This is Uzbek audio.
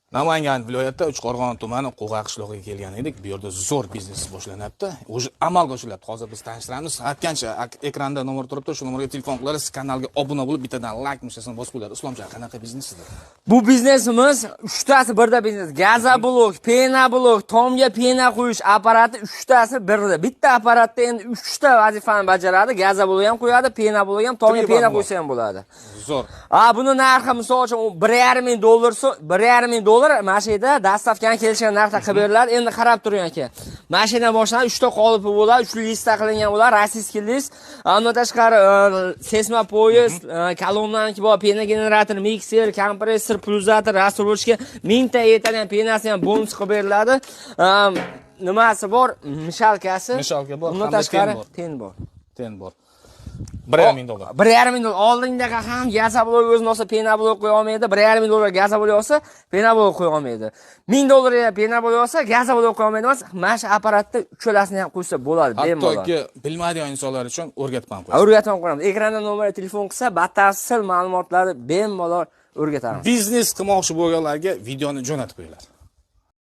Namangan viloyati, Uchqo'rg'on tumani, Qo'g'a qishlog'iga kelgan edik. Bu yerda zo'r biznes boshlanyapti. Уже amalga oshiryapti. Hozir biz tanishtiramiz. Aytgancha, ekranda nomer turibdi. Shu nomerga telefon qilasiz, kanalga obuna bo'lib, bittadan layk tugmasini bosib qo'yinglar. Islomjon, qanaqa biznes sizda? Bu biznesimiz uchtasi birda biznes. Газоблок, пеноблок, tomga пена quyish apparati uchtasi birda. Bitta apparatda endi uchta vazifani bajaradi. Газоблок ham qo'yadi, пеноблок ham, tomga Три в пена одном. Qo'ysa ham bo'ladi. Zo'r. A, buni narxi, misol uchun, 1,5 ming dollar, 1,5 ming dollar mana shu yerda доставка ni kelishgan narxda qilib beriladi. Endi qarab turing, aka. Mana shu yerdan boshlanib, uchta qolipi bo'ladi, uchli listda qilingan bo'ladi, российский list. Undan tashqari, sesma пояс, kolonnaniki bor, пена generator, mikser, kompressor, pulsator, рассрочка, 1000 ta yetadigan пена si ham bonus qilib beriladi. Nimasi bor? Мешалка si. Мешалка bor, Undan hamda tashqari ten bor. Ten bor. Ten bor. 1,5 ming dollar. 1,5 ming dollar. Oldingidaqa ham газоблок o'zini olsa, пеноблок qo'ya olmaydi. 1,5 ming dollar газоблок olsa, пеноблок qo'ya olmaydi. 1000 dollarga пеноблок olsa, газоблок qo'ya olmaydi emas. Mana shu apparatda uchalasini ham qo'ysa bo'ladi bemalol. Hattoki bilmaydigan insonlar uchun o'rgatib ham qo'yasiz. O'rgatib ham qo'yamiz. Ekranda nomerga telefon qilsa, batafsil ma'lumotlarni bemalol o'rgatamiz. Biznes qilmoqchi bo'lganlarga videoni jo'natib qo'yinglar.